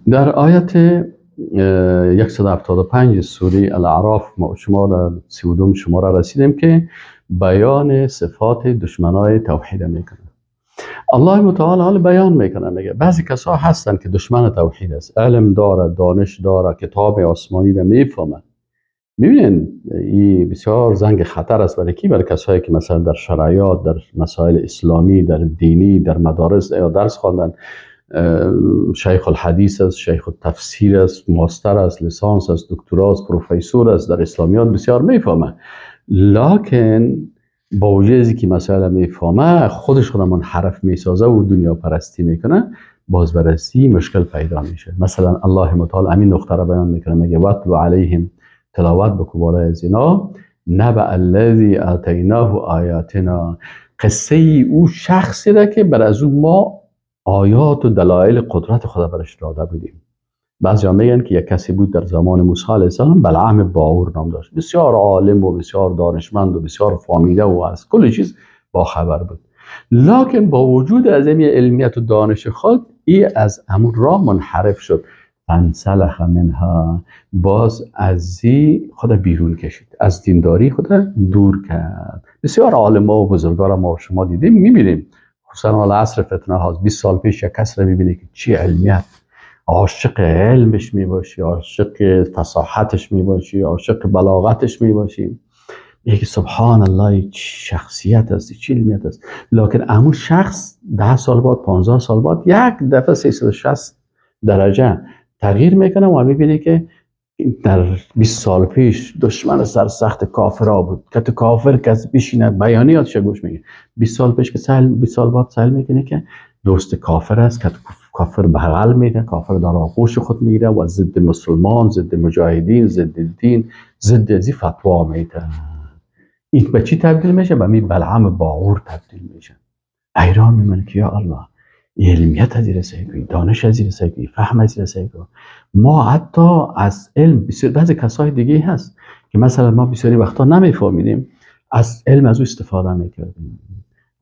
در آیت 175 سوره الاعراف ما شما در 32 شما را رسیدیم که بیان صفات دشمنای توحید میکنه. الله متعال حال بیان میکنه، میگه بعضی کسا هستن که دشمن توحید است، علم داره، دانش داره، کتاب آسمانی را میفهمه. میبینین این بسیار زنگ خطر است برای کی؟ برای کسایی که مثلا در شرعیات، در مسائل اسلامی، در دینی، در مدارس یا درس خواندن، شیخ الحدیث است، شیخ التفسیر است، ماستر است، لیسانس است، دکترا است، پروفسور است، در اسلامیات بسیار میفهمه، لکن با وجود که مسائل میفهمه خودش خود منحرف میسازه و دنیا پرستی میکنه، باز بررسی مشکل پیدا میشه. مثلا الله متعال همین نقطه را بیان میکنه، میگه واتلو علیهم، تلاوت بکو بالای از اینا، نبأ الذی آتیناه آیاتنا، قصه او شخصی را که بر از او ما آیات و دلایل قدرت خدا برش داده بودیم. بعضی ها میگن که یک کسی بود در زمان موسی علیه السلام، بلعام باعور نام داشت، بسیار عالم و بسیار دانشمند و بسیار فامیده و از کل چیز با خبر بود، لکن با وجود از این علمیت و دانش خود ای از همون راه منحرف شد. فانسلخ منها، باز از خود بیرون کشید، از دینداری خود دور کرد. بسیار عالم ها و بزرگان ما و شما دیدیم، میبینیم خصوصا حال عصر فتنه هاست. 20 سال پیش یک کس را میبینی که چی علمیت، عاشق علمش میباشی، عاشق فصاحتش میباشی، عاشق بلاغتش میباشی، میگه سبحان الله چه شخصیت است، چه علمیت است. لکن همون شخص 10 سال بعد، 15 سال بعد، یک دفعه 360 درجه تغییر میکنه و میبینی که در 20 سال پیش دشمن سرسخت کافرا بود که تو کافر کس بشینه بیانیاتش گوش میگه. 20 سال پیش که سهل، 20 سال بعد سهل میکنه که دوست کافر است، که کافر بغل میده، کافر در آغوش خود میگیره و ضد مسلمان، ضد مجاهدین، ضد دین، ضد ازی فتوا میده. این به چی تبدیل میشه؟ به می بلعم باعور تبدیل میشه. حیران میمونه که یا الله، علمیت از رسیدگی، دانش از رسیدگی، فهم از رسیدگی. ما حتی از علم بسیار بعضی کسای دیگه هست که مثلا ما بسیاری وقتا نمیفهمیدیم، از علم از او استفاده میکردیم.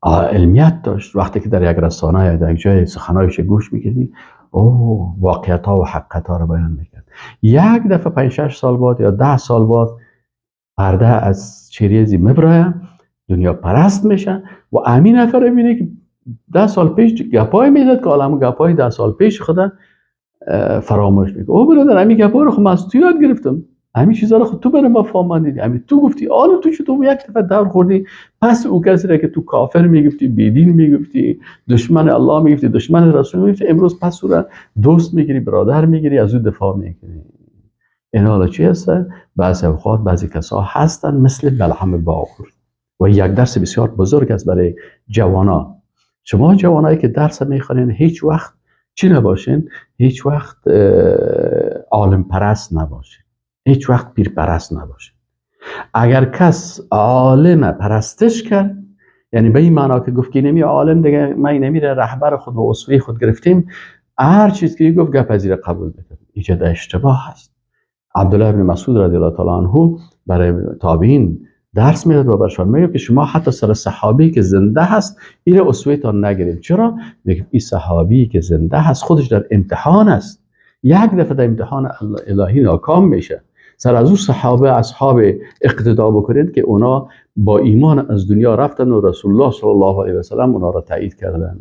علمیت داشت، وقتی که در یک رسانه یا در یک جای سخنایش گوش میکردی، او واقعیت ها و حقیقت ها رو بیان میکرد. یک دفعه 5-6 سال بعد یا 10 سال بعد پرده از چهره میبرایه، دنیا پرست میشه و امین نفر میبینه که 10 سال پیش گپای میزد که حالا گپای 10 سال پیش خدا فراموش میکنه. او برادر همین گپا رو خب من از تو یاد گرفتم، همین چیزا رو خود تو برای ما فهماندیدی، همین تو گفتی، حالا تو چطور یک دفعه دور خوردی؟ پس او کسی را که تو کافر میگفتی، بیدین میگفتی، دشمن الله میگفتی، دشمن رسول میگفتی، امروز پس او را دوست میگیری، برادر میگیری، از او دفاع میکنی. این حالا چی هست؟ بعضی اوقات بعضی کسا هستن مثل بلعام باعور و یک درس بسیار بزرگ است برای جوانا. شما جوانایی که درس میخوانین هیچ وقت چی نباشین؟ هیچ وقت عالم پرست نباشین، هیچ وقت پیر پرست نباشین. اگر کس عالم پرستش کرد، یعنی به این معنا که گفت که نمی عالم دیگه من نمیره رهبر خود و اسوه خود گرفتیم، هر چیز که گفت گپ از قبول بکنیم، ایجاد اشتباه هست. عبدالله بن مسعود رضی الله تعالی عنه برای تابعین درس میداد و برشان میگه که شما حتی سر صحابی که زنده هست این اسوه تان نگیریم. چرا؟ میگه این صحابی که زنده هست خودش در امتحان است، یک دفعه در امتحان الهی ناکام میشه. سر از او صحابه اصحاب اقتدا بکنید که اونا با ایمان از دنیا رفتن و رسول الله صلی الله علیه و سلم اونا را تایید کردن.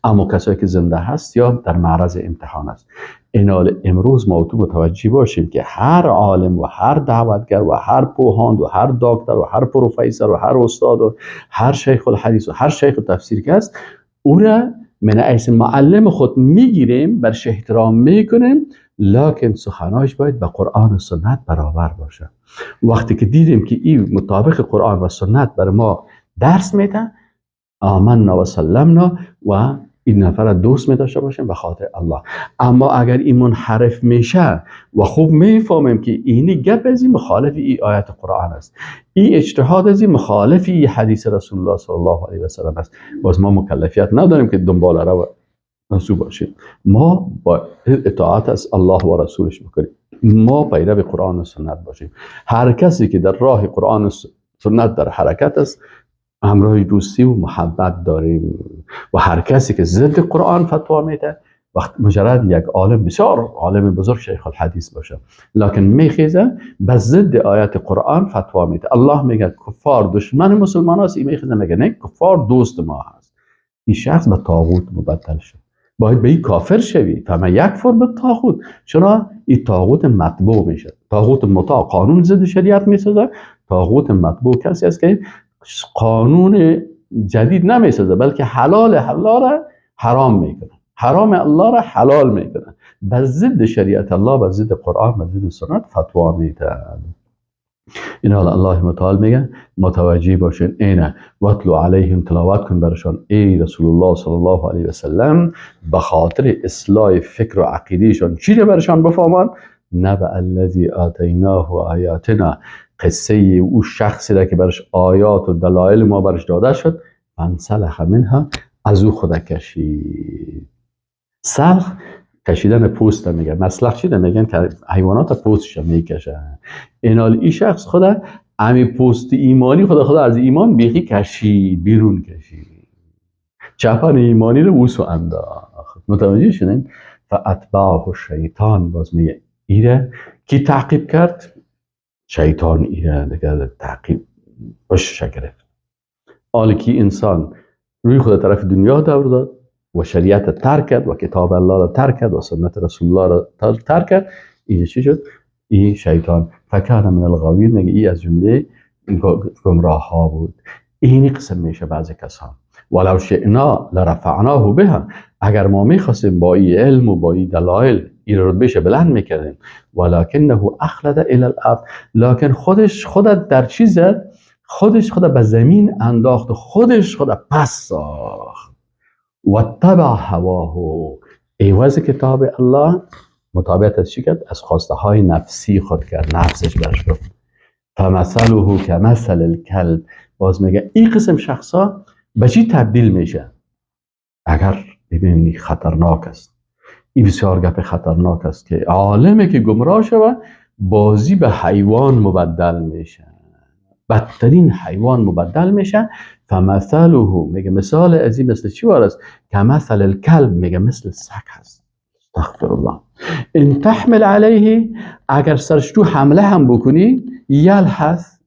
اما کسایی که زنده هست یا در معرض امتحان است. اینال امروز ما تو متوجه باشیم که هر عالم و هر دعوتگر و هر پوهاند و هر دکتر و هر پروفسور و هر استاد و هر شیخ الحدیث و هر شیخ تفسیر که است، او را من حیث معلم خود میگیریم، برش احترام میکنیم، لکن سخناش باید به قرآن و سنت برابر باشه. وقتی که دیدیم که این مطابق قرآن و سنت بر ما درس میده، آمنا و سلمنا و این نفر دوست می داشته باشیم به خاطر الله. اما اگر این منحرف میشه و خوب میفهمیم که اینی گپ از این مخالف این آیت قرآن است، این اجتهاد از این مخالف این حدیث رسول الله صلی الله علیه و سلم است، باز ما مکلفیت نداریم که دنبال رو رسول باشیم. ما با اطاعت از الله و رسولش بکنیم، ما پیرو قرآن و سنت باشیم. هر کسی که در راه قرآن و سنت در حرکت است، همراه دوستی و محبت داریم، و هر کسی که ضد قرآن فتوا میده وقت مجرد یک عالم بسیار عالم بزرگ شیخ الحدیث باشه، لکن میخیزه به ضد آیت قرآن فتوا میده. الله میگه کفار دشمن مسلمان است، این میخیزه میگه نه کفار دوست ما هست. این شخص به طاغوت مبدل شد، باید به این کافر شوی. فمن یکفر بالطاغوت، چرا؟ این طاغوت مطبوع میشه، طاغوت مطاع قانون ضد شریعت میسازه. طاغوت مطبوع کسی است که قانون جدید نمیسازه، بلکه حلال الله را حرام میکنه، حرام الله را حلال میکنه، به ضد شریعت الله، به ضد قرآن، به ضد سنت فتوا میده. این حال الله متعال میگه متوجه باشین، اینه واتلو علیهم، تلاوت کن برشان ای رسول الله صلی الله علیه و سلم، به خاطر اصلاح فکر و عقیدهشان چی رو برشان بفهمان؟ نبأ الذی آتیناه آیاتنا، قصه او شخصی را که برش آیات و دلایل ما برش داده شد، فانسلخ منها، از او خود کشید. سلخ کشیدن پوست میگه، مسلخ چی میگن؟ که حیوانات پوستش میکشن. اینال این شخص خود امی پوست ایمانی خود از ایمان بیخی کشید، بیرون کشید، چپن ایمانی رو اوسو انداخت. متوجه شدین؟ فاتبعه الشیطان، باز میگه ایره کی تعقیب کرد؟ شیطان ایره دیگه تعقیب پشتش گرفت. حالا کی انسان روی خود طرف دنیا دور داد و شریعت ترک کرد و کتاب الله را ترک کرد و سنت رسول الله را ترک کرد، اینجا چی شد؟ این شیطان فکان من الغاوین، میگه ای از جمله گمراه ها بود. اینی قسم میشه بعضی کسان. ولو شئنا لرفعناه بها، اگر ما میخواستیم با این علم و با این دلایل این رتبهش بلند میکردیم، ولکنه اخلد الی الارض، لکن خودش خود در چی زد؟ خودش خود به زمین انداخت، خودش خود پس ساخت. و تبع هواه، عوض کتاب الله مطابقت از چی کرد؟ از خواسته های نفسی خود کرد، نفسش برش گفت. فمثله کمثل الکلب، باز میگه این قسم شخصا به چی تبدیل میشه؟ اگر ببینید خطرناک است، این بسیار گپ خطرناک است که عالمی که گمراه شود بازی به حیوان مبدل میشه، بدترین حیوان مبدل میشه. فمثله، میگه مثال از این مثل چی وارد است؟ کمثل الکلب، میگه مثل سگ هست. استغفر الله. ان تحمل علیه، اگر سرش تو حمله هم بکنی، یلحث،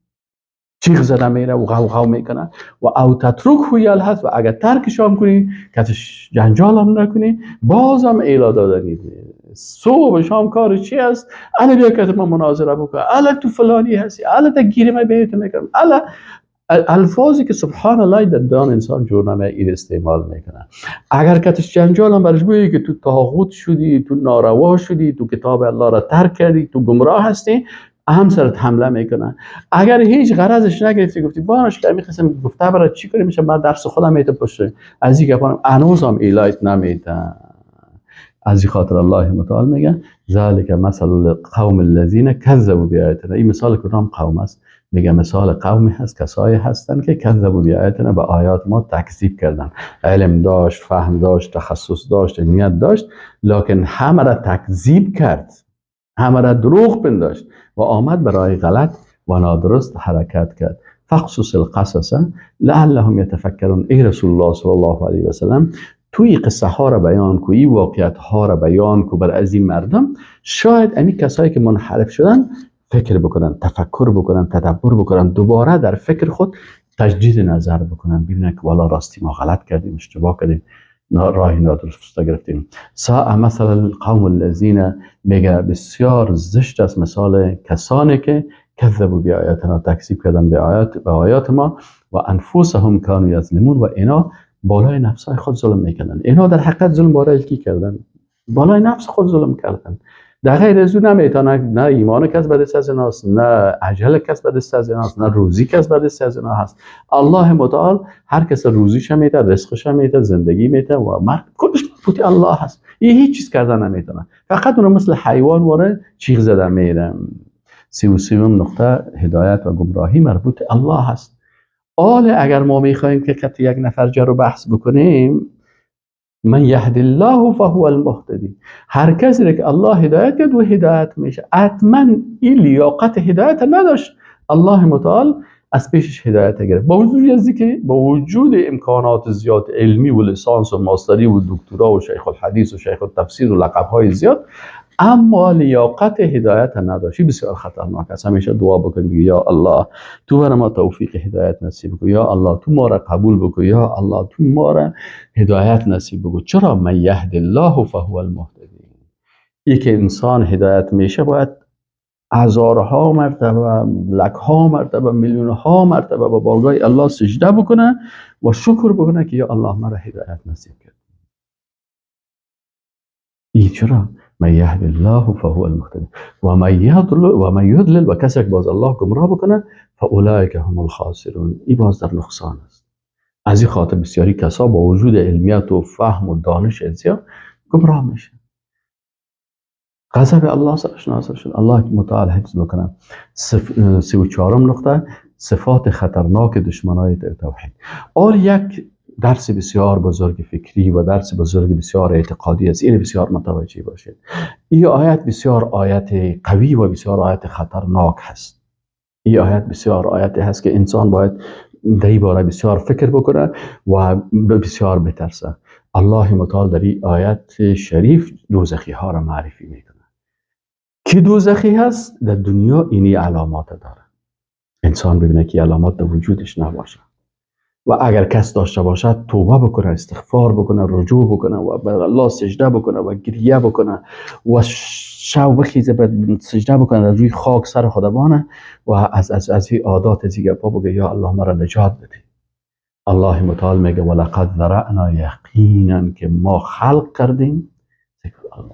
چیغ زده میره و غوغو میکنه، و او تترکه یلحث، و اگر ترکش هم کنی، کتش جنجال هم نکنی، بازم ایلا دادنی. صبح شام کار چی است؟ الا بیا که ما مناظره بکن، الا تو فلانی هستی، الا تا گیره ما بهت میکنم، الا الفاظی که سبحان الله در دان انسان جور نمیه این استعمال میکنه. اگر کتش جنجال هم برش بگی که تو طاغوت شدی، تو ناروا شدی، تو کتاب الله را ترک کردی، تو گمراه هستی، هم سرت حمله میکنه. اگر هیچ غرضش نگرفتی، گفتی بانش که میخواستم گفته برای چی کنیم، میشه من درس خودم میته پشت از این گپانم هنوزم ایلایت نمیده. از این خاطر الله متعال میگه ذالک مثل القوم الذین کذبوا بآیاتنا. این مثال کدام قوم است؟ میگه مثال قومی هست، کسایی هستند که کذبوا بآیاتنا، به آیات ما تکذیب کردن. علم داشت، فهم داشت، تخصص داشت، علمیت داشت، لکن همه را تکذیب کرد، همه را دروغ پنداشت و آمد برای غلط و نادرست حرکت کرد. فقصص القصص لعلهم یتفکرون. ای رسول الله صلی الله علیه و سلم، توی قصه ها را بیان کو، این واقعیت ها را بیان کو بر از این مردم، شاید امی کسایی که منحرف شدن فکر بکنن، تفکر بکنن، تدبر بکنن، دوباره در فکر خود تجدید نظر بکنن، ببینن که والا راستی ما غلط کردیم، اشتباه کردیم، راه نادرست گرفتیم. ساء مثل القوم الذین، میگه بسیار زشت است مثال کسانی که کذبوا بیایاتنا، تکذیب کردن به آیات ما، و انفسهم کانوا یظلمون، و اینا بالای نفسای خود ظلم میکردن. اینا در حقیقت ظلم بالای کی کردن؟ بالای نفس خود ظلم کردن. در غیر از او نمیتونه، نه ایمان کس به دست از ایناست، نه عجل کس به دست از ایناست، نه روزی کس به دست از اینا هست. الله متعال هر کس روزیش میده، رزقش میده، زندگی میده و مرگ کلش مربوط الله هست. این هیچ چیز کردن نمیتونه، فقط اونو مثل حیوان واره چیغ زده میره. 33 نقطه هدایت و گمراهی مربوط الله هست. آله اگر ما میخوایم که کت یک نفر جر و بحث بکنیم، من یهد الله فهو المهتدی، هر کسی را که الله هدایت کرد و هدایت میشه. حتما این لیاقت هدایت نداشت، الله متعال از پیشش هدایت گرفت. با وجود از که با وجود امکانات زیاد علمی و لیسانس و ماستری و دکترا و شیخ الحدیث و شیخ التفسیر و لقب‌های زیاد، اما لیاقت هدایت نداشت. بسیار خطرناک است. همیشه دعا بکن، بگی یا الله تو بر ما توفیق هدایت نصیب بکن، یا الله تو ما را قبول بکن، یا الله تو ما را هدایت نصیب بکن. چرا؟ من یهد الله فهو المهتدی. ای که انسان هدایت میشه باید هزارها مرتبه، لکها مرتبه، میلیون ها مرتبه با بارگاه الله سجده بکنه و شکر بکنه که یا الله مرا هدایت نصیب کرد. ای چرا؟ من یهد الله فهو المهتدی و من یضلل، و کسی که باز الله گمراه بکنه فاولئک هم الخاسرون، ای باز در نقصان است. از این خاطر بسیاری کسا با وجود علمیت و فهم و دانش زیاد گمراه میشه. غضب الله سرش نازل شد. الله متعال حفظ بکنه. 34 نقطه، صفات خطرناک دشمنای توحید. آن یک درس بسیار بزرگ فکری و درس بزرگ بسیار اعتقادی است. این بسیار متوجه باشید. این آیت بسیار آیت قوی و بسیار آیت خطرناک هست. این آیت بسیار آیت هست که انسان باید در این باره بسیار فکر بکنه و بسیار بترسه. الله متعال در این آیت شریف دوزخی ها را معرفی میکنه. کی دوزخی هست؟ در دنیا اینی علامات داره. انسان ببینه که علامات در وجودش نباشه و اگر کس داشته باشد توبه بکنه، استغفار بکنه، رجوع بکنه و بر الله سجده بکنه و گریه بکنه و شو بخیزه به سجده بکنه در روی خاک سر خدابانه و از این عادات دیگه پا بگه یا الله مرا نجات بده. الله متعال میگه ولقد ذرأنا، یقینا که ما خلق کردیم،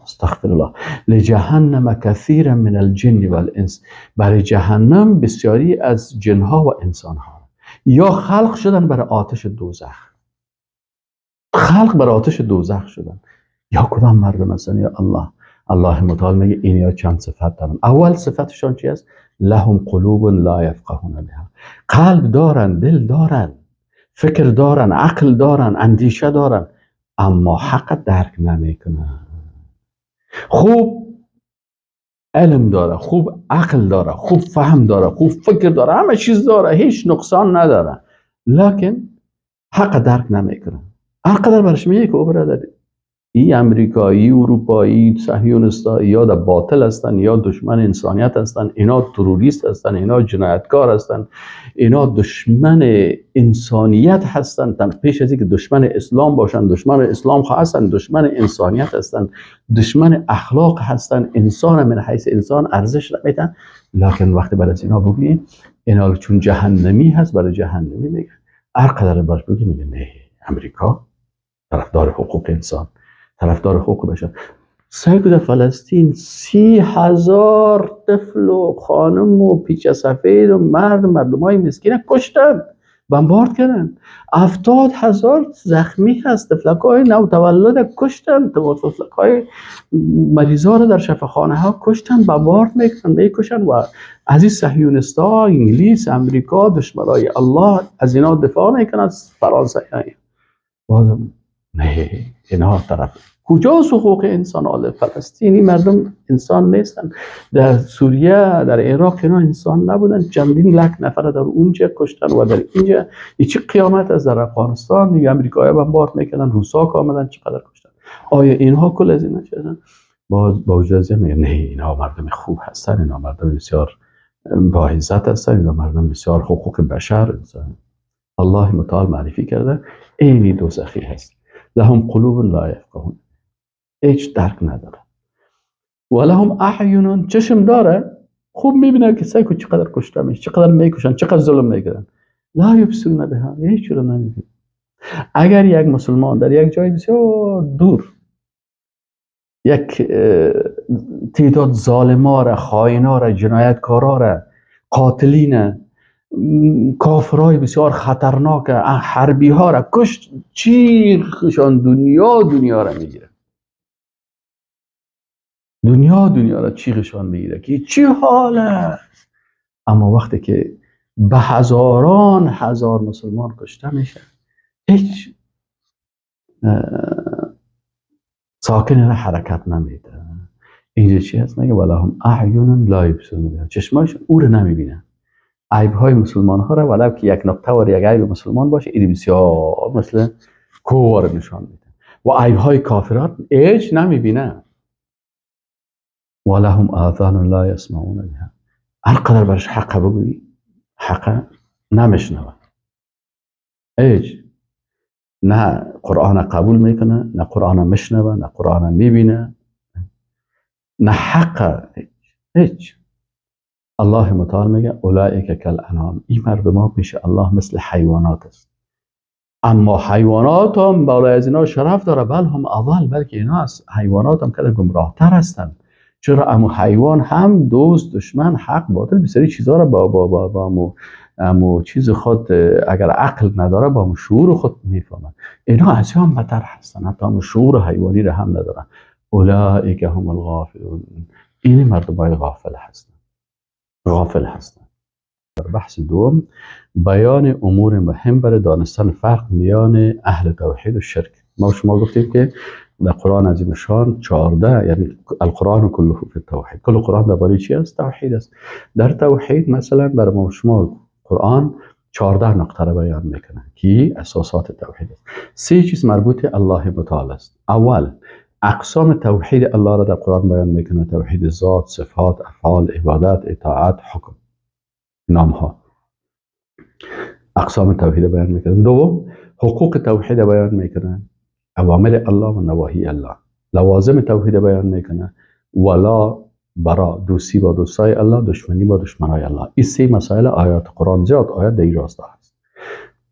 استغفر الله، لجهنم کثیرا من الجن والانس، برای جهنم بسیاری از جنها و انسانها یا خلق شدن برای آتش دوزخ، خلق برای آتش دوزخ شدن. یا کدام مردم هستن یا الله؟ الله متعال میگه این یا چند صفت دارن. اول صفتشان چی است؟ لهم قلوب لا یفقهون بها. قلب دارن، دل دارن، فکر دارن، عقل دارن، اندیشه دارن، اما حق درک نمیکنن. خوب علم داره، خوب عقل داره، خوب فهم داره، خوب فکر داره، همه چیز داره، هیچ نقصان نداره، لکن حق درک نمیکنه. هر قدر برش میگه که او برادر ای امریکایی، اروپایی، صهیونیستا یا در باطل هستن یا دشمن انسانیت هستن، اینا تروریست هستن، اینا جنایتکار هستن، اینا دشمن انسانیت هستن. پیش از اینکه دشمن اسلام باشن، دشمن اسلام هستن، دشمن انسانیت هستن، دشمن اخلاق هستن، انسان من حیث انسان ارزش نمیدن. لکن وقتی برای اینا بگی اینا چون جهنمی هست، برای جهنمی میگه. هر قدر باش بگی میگه نه، امریکا طرفدار حقوق انسان، طرفدار حقوق بشر. سعی در فلسطین 30,000 طفل و خانم و پیچ سفید و مردم های مسکین کشتن، بمبارد کردن. 70,000 زخمی هست، طفلک های نوتولد کشتن، طفلک های مریضا رو در شفاخانه ها کشتن، بمبارد میکنن، میکشن. و از این صهیونیست‌ها، انگلیس، امریکا، دشمنای الله از اینا دفاع میکنن، از فرانسه. بازم نه، اینها طرف کجاست حقوق انسان؟ آل فلسطینی مردم انسان نیستن. در سوریه، در عراق اینا انسان نبودن، چندین لک نفر در اونجا کشتن و در اینجا چه قیامت از در افغانستان دیگه امریکایی‌ها بمبارد میکردن، روسا که آمدن چقدر کشتن. آیا اینها کل از اینا چیزن؟ باز با وجود میگه نه، اینها مردم خوب هستن، اینها مردم بسیار با عزت هستن، اینها مردم بسیار حقوق بشر انسان. الله متعال معرفی کرده اینی دوزخی هست. لهم قلوب لا یفقهون، هیچ درک نداره. و لهم اعین، چشم داره، خوب میبینه که سعی چقدر کشته میشه، چقدر میکشن، چقدر ظلم میکنن. لا یبصرون بها، هیچ رو نمیبینه. اگر یک مسلمان در یک جای بسیار دور یک تعداد ظالما را، خائنا را، جنایتکارا را، قاتلین، کافرای بسیار خطرناک، حربی ها را کشت، چیخشان دنیا را میگیره، دنیا را چیخشان میگیره که چی حاله. اما وقتی که به هزاران هزار مسلمان کشته میشه، هیچ ساکن را حرکت نمیده. اینجا چی هست؟ میگه ولهم اعین لا یبصرون بها، چشمایشون او را نمیبینن. عیب های مسلمان ها را ولو که یک نقطه و یک عیب مسلمان باشه این بسیار مثل کوه نشان میده و عیب های کافرات هیچ نمیبینه. ولهم آذان لا یسمعون بها، هر قدر برش حق بگویی حق نمیشنوه، هیچ، نه قرآن قبول میکنه، نه قرآن میشنوه، نه قرآن میبینه، نه حق، هیچ. الله متعال میگه اولئک کالانعام، این مردم ها پیش الله مثل حیوانات است، اما حیوانات هم بالای از اینا شرف داره، بل هم اضل، بلکه اینا از حیوانات هم کده گمراه تر هستند. چرا؟ اما حیوان هم دوست، دشمن، حق، باطل، بسیاری چیزها را با با با با امو، امو چیز خود اگر عقل نداره با امو شعور خود میفهمن. اینا از هم بدتر هستن، حتی امو شعور حیوانی را هم ندارن. اولئک هم الغافلون، این مردمای غافل هستن، غافل هستن. در بحث دوم بیان امور مهم برای دانستن فرق میان اهل توحید و شرک. ما شما گفتیم که در قرآن عظیم شان 14، یعنی القرآن کله فی التوحید، کل قرآن درباره چی است؟ توحید است. در توحید مثلا برای ما شما قرآن 14 نقطه را بیان میکنه که اساسات توحید است. سه چیز مربوط الله متعال است. اول اقسام توحید الله را در قرآن بیان میکنه، توحید ذات، صفات، افعال، عبادت، اطاعت، حکم، نامها، اقسام توحید بیان میکنه. دوم حقوق توحید بیان میکنه، اوامر الله و نواهی الله، لوازم توحید بیان میکنه، ولا برا، دوستی با دوستای الله، دشمنی با دشمنای الله. این سه مسائل آیات قرآن، زیاد آیات در این راستا هست.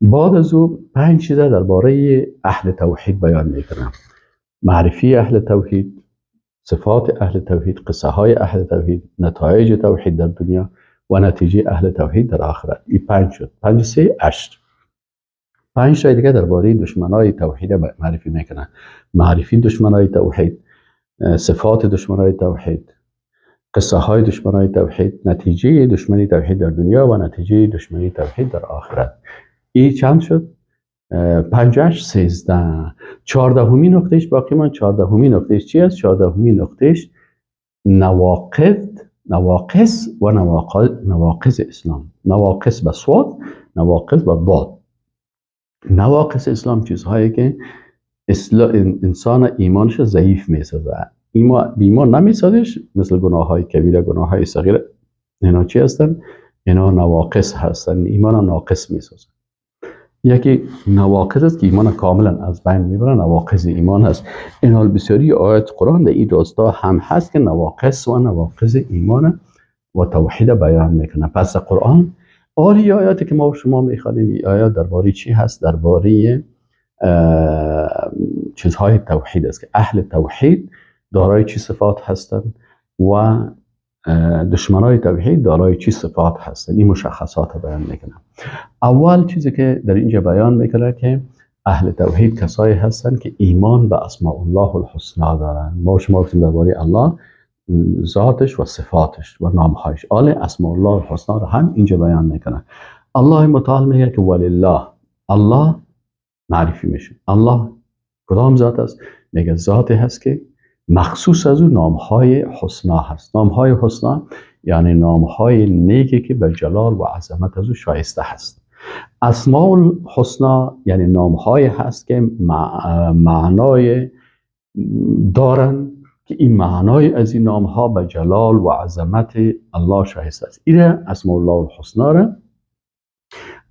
بعد از او 5 چیز درباره اهل توحید بیان میکنه: معرفی اهل توحید، صفات اهل توحید، قصه های اهل توحید، نتایج توحید در دنیا و نتیجه اهل توحید در آخرت. این 5 شد، 5 3 8. 5 تا دیگه درباره دشمنای توحید معرفی میکنه: معرفی دشمنای توحید، صفات دشمنای توحید، قصه های دشمنای توحید، نتیجه دشمنی توحید در دنیا و نتیجه دشمنی توحید در آخرت. این چند شد؟ 5 8 13. 14 نقطهش باقی من. 14 نقطهش چی است؟ 14 نقطهش نواقص و نواقض اسلام. نواقص به صاد، نواقض به ضاد. نواقص اسلام چیزهایی که انسان ایمانش ضعیف میسازه، ایمان نمیسازش، مثل گناه های کبیره، گناه های صغیره. اینا چی هستن؟ اینا نواقص هستن، ایمان ناقص میسازن. یکی نواقص است که ایمان کاملا از بین میبره، نواقص ایمان هست. این حال بسیاری آیات قرآن در این راستا هم هست که نواقص و نواقض ایمان و توحید بیان میکنه. پس قرآن آری آیاتی که ما و شما میخوانیم، این آیات درباره چی هست؟ درباره چیزهای توحید است که اهل توحید دارای چی صفات هستند و دشمنای توحید دارای چی صفات هستند. این مشخصات رو بیان میکنه. اول چیزی که در اینجا بیان میکنه که اهل توحید کسایی هستند که ایمان به اسماء الله الحسنا دارند. ما شما گفتیم درباره الله ذاتش و صفاتش و نامهایش، آل اسماء الله الحسنا رو هم اینجا بیان میکنه. الله متعال میگه که ولله، الله معرفی میشه. الله کدام ذات است؟ میگه ذاتی هست که مخصوص از او نامهای حسنا هست. نامهای حسنا یعنی نامهای نیکی که به جلال و عظمت از او شایسته هست. اسماء الحسنا یعنی نامهای هست که معنای دارن که این معنای از این نامها به جلال و عظمت الله شایسته است. این اسماء الله الحسنا را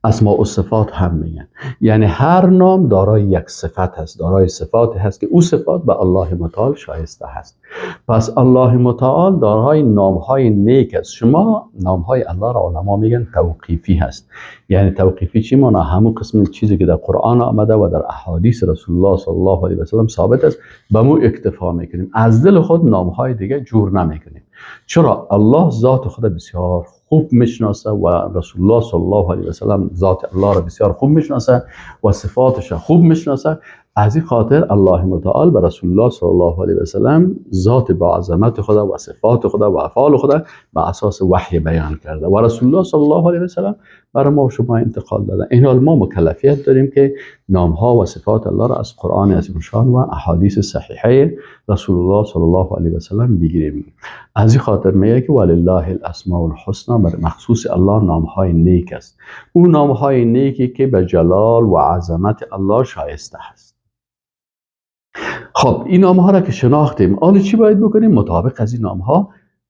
اسماء و صفات هم میگن. یعنی هر نام دارای یک صفت هست، دارای صفات هست که او صفات به الله متعال شایسته هست. پس الله متعال دارای نامهای نیک است. شما نامهای الله را علما میگن توقیفی هست. یعنی توقیفی چی معنی؟ همون قسم چیزی که در قرآن آمده و در احادیث رسول الله صلی الله علیه و سلم ثابت است، به مو اکتفا میکنیم، از دل خود نامهای دیگه جور نمیکنیم. چرا؟ الله ذات خود بسیار خوب میشناسه و رسول الله صلی الله علیه و سلم ذات الله را بسیار خوب میشناسه و صفاتش را خوب میشناسه. از این خاطر الله متعال به رسول الله صلی الله علیه و سلم ذات با عظمت خدا و صفات خدا و افعال خدا به اساس وحی بیان کرده و رسول الله صلی الله علیه و سلم برای ما و شما انتقال داده. این حال ما مکلفیت داریم که نامها و صفات الله را از قرآن عظیم شان و احادیث صحیحه رسول الله صلی الله علیه و سلم بگیریم. از این خاطر میگه که ولله الاسماء الحسنا، بر مخصوص الله نامهای نیک است، اون نامهای نیکی که به جلال و عظمت الله شایسته است. خب این نامها را که شناختیم، حالا چی باید بکنیم؟ مطابق از این نامها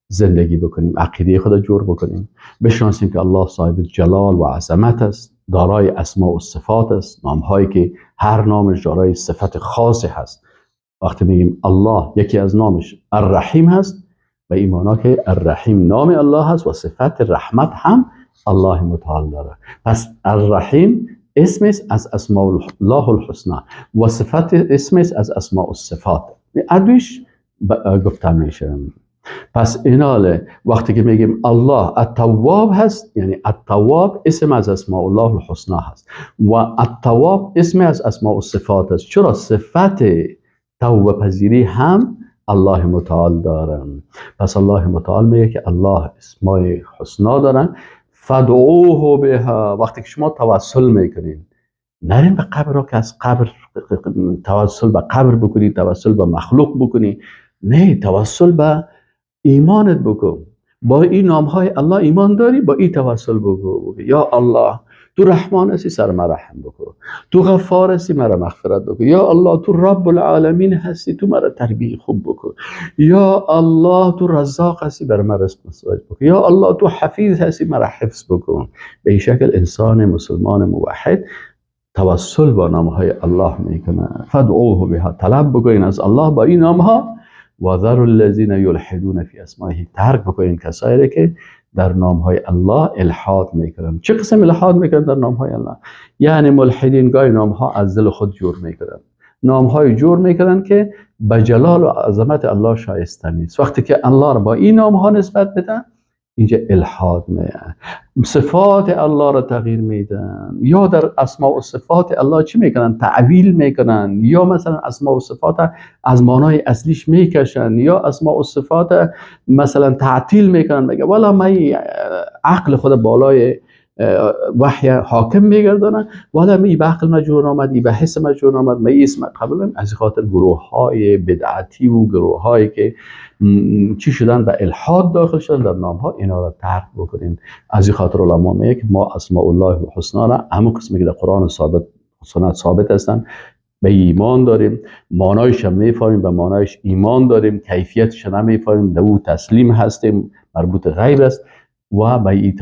زندگی بکنیم، عقیده خود جور بکنیم، بشناسیم که الله صاحب جلال و عظمت است، دارای اسماء و صفات است، نامهایی که هر نامش دارای صفت خاصی هست. وقتی میگیم الله، یکی از نامش الرحیم هست، به این معنا که الرحیم نام الله هست و صفت رحمت هم الله متعال داره. پس الرحیم اسم است از اسماء الله الحسنا و صفت اسم است از اسماء الصفات، هر گفته میشه. پس ایناله وقتی که میگیم الله التواب هست، یعنی التواب اسم از اسماء الله الحسنا هست و التواب اسم از اسماء الصفات است. چرا؟ صفت توبه پذیری هم الله متعال دارن. پس الله متعال میگه که الله اسمای حسنا دارن، فدعوه بها. وقتی که شما توسل میکنین، نرین به قبر را که از قبر توسل به قبر بکنی، توسل به مخلوق بکنی، نه، توسل به ایمانت بکن. با این نامهای الله ایمان داری، با این توسل بکن. یا الله تو رحمان هستی، سر مرا رحم بکن، تو غفار هستی، مرا مغفرت بکن، یا الله تو رب العالمین هستی، تو مرا تربیه خوب بکن، یا الله تو رزاق هستی، بر مرا رزق مساعد بکن، یا الله تو حفیظ هستی، مرا حفظ بکن. به این شکل انسان مسلمان موحد توسل با نامهای الله میکنه. فدعوه بها، طلب بکنین از الله با این نامها. و ذروا الذین یلحدون فی اسمائه، ترک بکنین کسایی که در نامهای الله الحاد میکنن. چه قسم الحاد میکنن در نامهای الله؟ یعنی ملحدین گاهی نامها از دل خود جور میکنن، نامهای جور میکنن که به جلال و عظمت الله شایسته نیست. وقتی که الله را با این نامها نسبت بدن، اینجا الحاد میاد، صفات الله را تغییر میدن، یا در اسماء و صفات الله چی میکنن؟ تعویل میکنن، یا مثلا اسماء و صفات از معنای اصلیش میکشن، یا اسماء و صفات مثلا تعطیل میکنن، میگه والا من عقل خود بالای وحی حاکم میگردانن، والا می به عقل مجور آمد، ای به حس مجور آمد، می اسم قبول. از خاطر گروه های بدعتی و گروه هایی که چی شدن و الحاد داخل شدن در نام ها، اینا را ترک بکنین. از این خاطر علما میگه که ما اسماء الله الحسنا را همون قسمی که در قرآن ثابت سنت ثابت هستن به ایمان داریم، معنایش هم میفهمیم، به معنایش ایمان داریم، کیفیتش نمیفهمیم، به او تسلیم هستیم، مربوط غیب است و به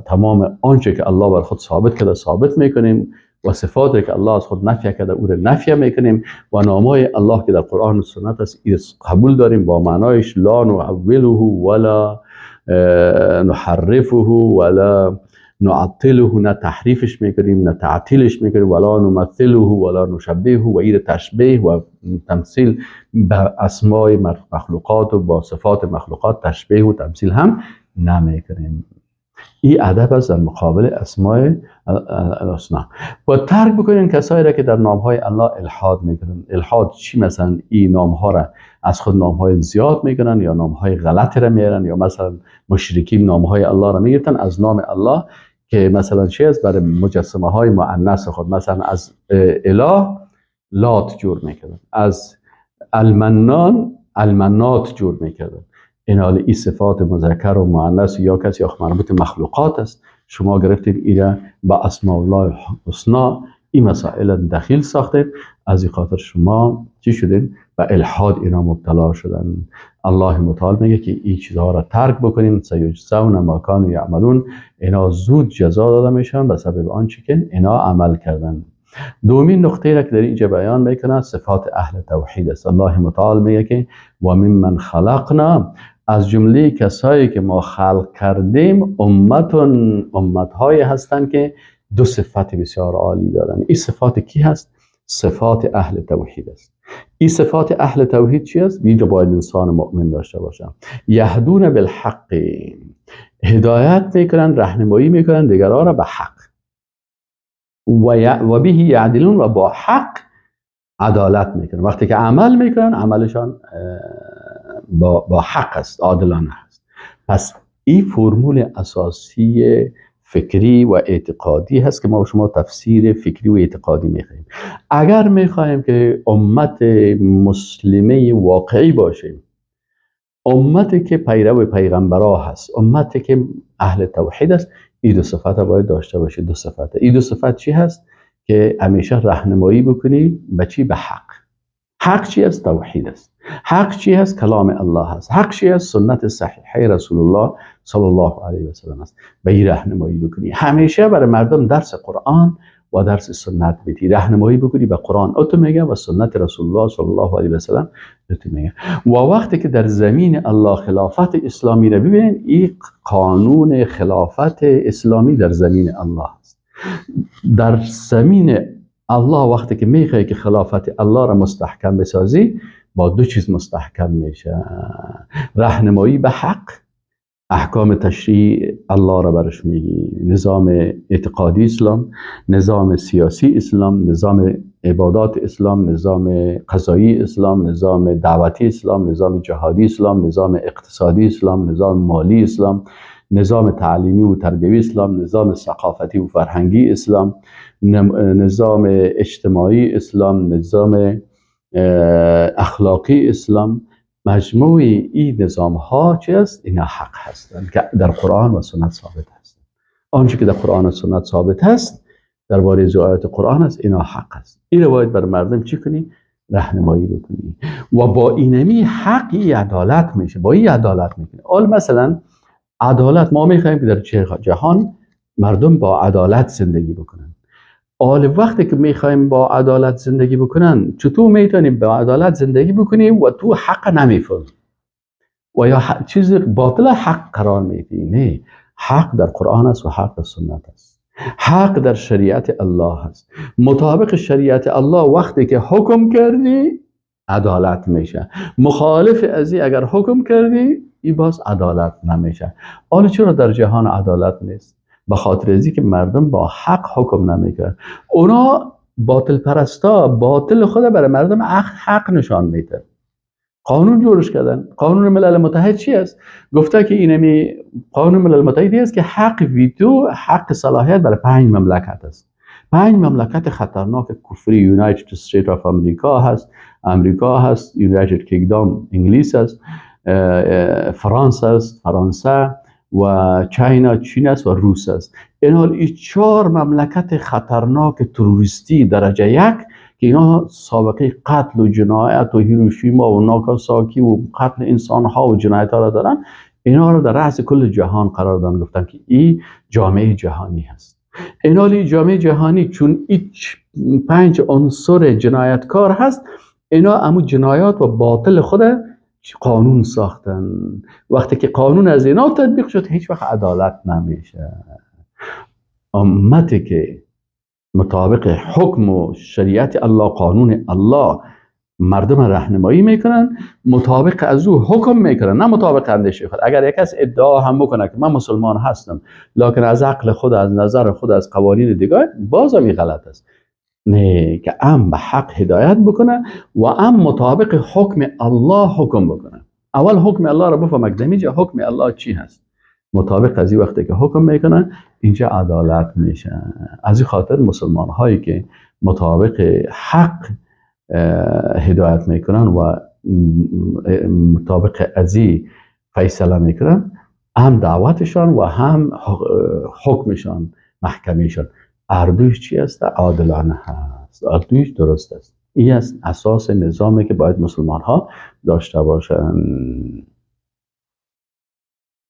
تمام آنچه که الله بر خود ثابت کرده ثابت میکنیم و صفاتی که الله از خود نفی کرده او را نفی میکنیم و نامای الله که در قرآن و سنت است قبول داریم با معنایش، لا نعوله ولا نحرفه ولا نعطله، نه تحریفش میکنیم نه تعطیلش میکنیم، ولا نمثله ولا نشبهه، و ایر تشبیه و تمثیل به اسمای مخلوقات و با صفات مخلوقات تشبیه و تمثیل هم نمیکنیم. این ادب است در مقابل اسماء الحسنا. و ترک بکنین کسایی را که در نامهای الله الحاد میکنن. الحاد چی؟ مثلا این نامها را از خود نامهای زیاد میکنن یا نامهای غلط را میارن، یا مثلا مشرکین نامهای الله را میگیرن از نام الله که مثلا چی است، برای مجسمه های مؤنث خود، مثلا از اله لات جور میکردن، از المنان المنات جور میکردن. این حال این صفات مذکر و مؤنث یا کسی یا مربوط مخلوقات است، شما گرفتید ایره با اسماء الله الحسنا این مسائل دخیل ساختید. از این خاطر شما چی شدین؟ به الحاد اینا مبتلا شدن. الله متعال میگه که این چیزها را ترک بکنین، سیجزون ما کانوا یعملون، اینا زود جزا داده میشن به سبب آنچه که اینا عمل کردن. دومین نقطه را که در اینجا بیان میکنه صفات اهل توحید است. الله متعال میگه که و ممن خلقنا، از جمله کسایی که ما خلق کردیم امتهای هستند که دو صفت بسیار عالی دارن. این صفات کی هست؟ صفات اهل توحید است. این صفات اهل توحید چی است؟ اینجا باید انسان مؤمن داشته باشه. یهدون بالحق، هدایت میکنن، راهنمایی میکنن دیگران را به حق، و به یعدلون، و با حق عدالت میکنن. وقتی که عمل میکنن عملشان با حق است، عادلانه است. پس این فرمول اساسی فکری و اعتقادی هست که ما شما تفسیر فکری و اعتقادی میخواهیم. اگر میخواهیم که امت مسلمه واقعی باشیم، امتی که پیرو پیغمبرا هست، امتی که اهل توحید است، این دو صفت باید داشته باشه. دو صفت. این دو صفت چی هست؟ که همیشه راهنمایی بکنی به چی؟ به حق. حق چی است؟ توحید است. حق چی است؟ کلام الله است. حق چی است؟ سنت صحیحه رسول الله صلی الله علیه و سلم است. به این راهنمایی بکنی. همیشه برای مردم درس قرآن و درس سنت بدی، راهنمایی بکنی به قرآن اتو میگه و سنت رسول الله صلی الله علیه و سلم اتو میگه. و وقتی که در زمین الله خلافت اسلامی را ببینین، این قانون خلافت اسلامی در زمین الله است. در زمین الله وقتی که میخوای که خلافت الله را مستحکم بسازی، با دو چیز مستحکم میشه: راهنمایی به حق، احکام تشریع الله را برش میگی، نظام اعتقادی اسلام، نظام سیاسی اسلام، نظام عبادات اسلام، نظام قضایی اسلام، نظام دعوتی اسلام، نظام جهادی اسلام، نظام اقتصادی اسلام، نظام مالی اسلام، نظام تعلیمی و تربیوی اسلام، نظام ثقافتی و فرهنگی اسلام، نظام اجتماعی اسلام، نظام اخلاقی اسلام. مجموع این نظام ها چی است؟ اینا حق هستند که در قرآن و سنت ثابت هستند. آنچه که در قرآن و سنت ثابت هست درباره آیات قرآن است، اینا حق است. این رو باید بر مردم چی کنی؟ راهنمایی بکنی و با اینمی حق عدالت میشه، با این عدالت میکنی. حال مثلا عدالت، ما میخوایم که در جهان مردم با عدالت زندگی بکنن. حال وقتی که میخوایم با عدالت زندگی بکنن، چطور میتونیم با عدالت زندگی بکنیم و تو حق نمیفهمی و یا چیز باطل حق قرار میدی؟ نه، حق در قرآن است و حق در سنت است، حق در شریعت الله است. مطابق شریعت الله وقتی که حکم کردی عدالت میشه، مخالف از این اگر حکم کردی این باز عدالت نمیشه. حالا چرا در جهان عدالت نیست؟ به خاطر ازی که مردم با حق حکم نمیکنن. اونا باطل پرستا باطل خود برای مردم حق نشان میده. قانون جورش کردن. قانون ملل متحد چی است؟ گفته که اینمی قانون ملل متحد است که حق ویتو، حق صلاحیت برای 5 مملکت است. 5 مملکت خطرناک کفری، United State of America هست، امریکا هست، United Kingdom انگلیس است، فرانس است، فرانسه و China چین است و روس است. این این 4 مملکت خطرناک تروریستی درجه 1 که اینا سابقه قتل و جنایت و هیروشیما و ناکاساکی و قتل انسان ها و جنایت ها را دارن، اینا رو در رأس کل جهان قرار دادن، گفتن که این جامعه جهانی هست. اینا جامعه جهانی چون این 5 عنصر جنایتکار هست، اینا امو جنایات و باطل خود قانون ساختن. وقتی که قانون از اینا تطبیق شد هیچ وقت عدالت نمیشه. امتی که مطابق حکم و شریعت الله، قانون الله مردم راهنمایی میکنن، مطابق از او حکم میکنن، نه مطابق اندیشه خود. اگر یک کس ادعا هم بکنه که من مسلمان هستم لکن از عقل خود، از نظر خود، از قوانین دیگر، باز هم غلط است. نه که ام به حق هدایت بکنه و ام مطابق حکم الله حکم بکنه. اول حکم الله رو بفهم که اینجا حکم الله چی هست. مطابق از این وقتی که حکم میکنن اینجا عدالت میشه. از این خاطر مسلمان هایی که مطابق حق هدایت میکنن و مطابق از این فیصله میکنن، هم دعوتشان و هم حکمشان، محکمهشان، اردوش چی است؟ عادلانه هست، اردوش درست است. این است اساس نظامی که باید مسلمان ها داشته باشند.